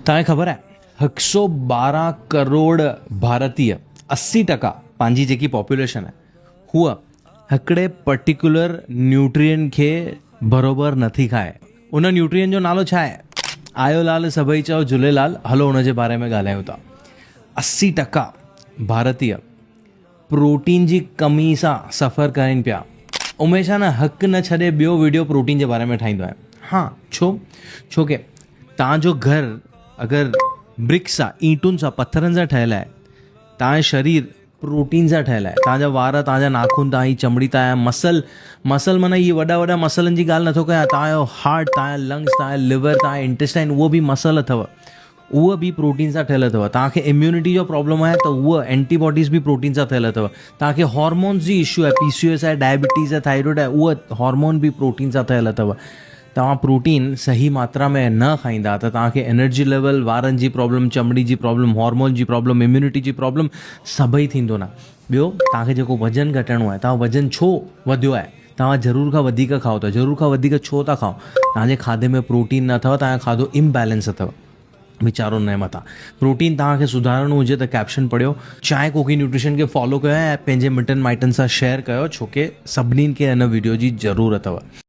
توهان کي خبر آهي هڪ سو 12 ڪروڙ ڀارتيه 80% پنهنجي جيڪي پاپوليشن آهي هوء هڪڙي پرٽيڪولر نيوٽرين کي بروبر نٿي کائي. ان نيوٽرين جو نالو ڇا آهي؟ آيو لال سڀئي چئو جهوليلال هلو ان جي باري ۾ ڳالهايون ٿا. 80% ڀارتيه پروٽين جي ڪمي سان سفر ڪرين پيا. اميشا نه حق نه ڇڏي ٻيو ويڊيو پروٽين جي باري ۾ ٺاهيندو آهي. ها ڇو؟ ڇو ڪي توهان جو گهر اگر برڪس سان اينٽن سان پٿرن سان ٺهيل آهي توهان جو شرير پروٽين سان ٺهيل آهي توهان جا وار توهان جا ناخن توهان جي چمڙي توهان جا مسل مسل معنيٰ اهي وڏا وڏا مسلن جي ڳالهه نٿو ڪيان توهان جو هارٽ توهان جا لنگس توهان جو ليور توهان جو انٽيسٽائن اهو به مسل اٿو اهو به پروٽين سان ٺهيل اٿو. توهان کي اميونٽي جو پرابلم آهي ته اهو اينٽي باڊيز به پروٽين سان ٺهيل اٿو. توهان کي هارمونز جي اشو آهي، پي سي او ايس آهي، ڊائبٽيز آهي، ٿائرائيڊ آهي، اهو هارمون به پروٽين سان ٺهيل اٿو. توهان پروٽين صحيح ماترا ۾ نه کائيندا ته توهان کي انرجي ليول، وارن جي پرابلم، چمڙي جي پرابلم، هارمون جي پرابلم، اميونٽي جي پرابلم سڀئي ٿيندو نه. ٻيو توهان کي جيڪو وزن گهٽائڻو آهي، توهان وزن ڇو وڌيو آهي؟ توهان ضرور کان وڌيڪ کائو ٿا. ضرور کان وڌيڪ ڇو ٿا کائو؟ توهان جي کاڌي ۾ پروٽين نه اٿو، توهان جو کاڌو امبيلنس اٿو. ويچارو نه مٿان پروٽين توهان کي سڌارڻو هجي ته ڪيپشن پڙهيو. چانهه ڪوڪي نيوٽريشن کي فالو ڪيو ۽ پنهنجي مٽن مائٽن سان شيئر ڪيو ڇو ڪي سڀني کي هن وڊيو جي ضرورت اٿو.